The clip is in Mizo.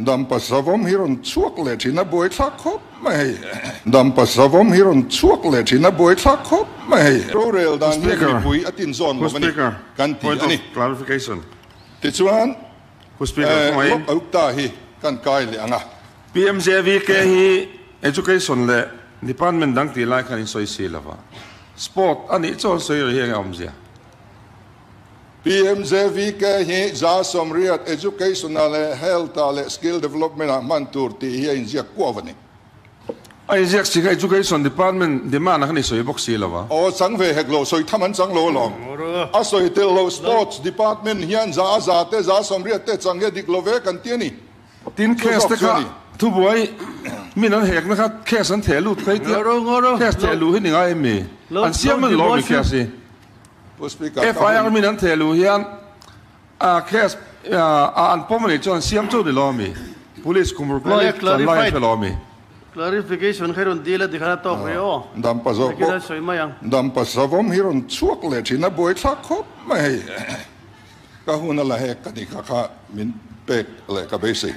Dampa savawm hi rawn chhuak leh thin a buaithlak khawp mai hei. Dampa savawm hi rawn chhuak leh thin a buaithlak khawp mai hei. Rorel dan hian mipui a tinzawn lo a ni kan ti a ni. Tichuan, Lok Ayukta hi kan kai leh ang a. PMJVK hi Education leh Department dang tih lai khan in sawi si lova, Sport a nih chuan sawi rih hi enge awmzia? PMJVK hi 80% Education-ah leh Health-ah leh Skill Development-ah hman tur tih hi a inziak kuau a ni. A inziak si kha Education Department demand-ah khan i sawi bawk si lo a. Aw, chang ve hek lo, sawi tham an chang lo alawm. A sawi tel lo, Sports Department hian za a za te, 80% te chang hi a dik lo ve kan ti a ni. Tin, case te kha thubuai min an hekna kha case an theh lut kha i tia, case theh luh hi ni ngai em mi? An siam a ni lo mi case hi? FIR min an theh luh hian a case a an pawm a nih chuan an siam chu ni lo mi? Police kum ruk lai chan lai an hre lo mi? Clarification kha i rawn dil a tikhan a tawk rih aw. Dampa zawk pawh Dampa savawm hi rawn chhuak leh thin a buaithlak khawp mai hei. Ka hun a la hek ka ni kha kha min pek leh ka beisei.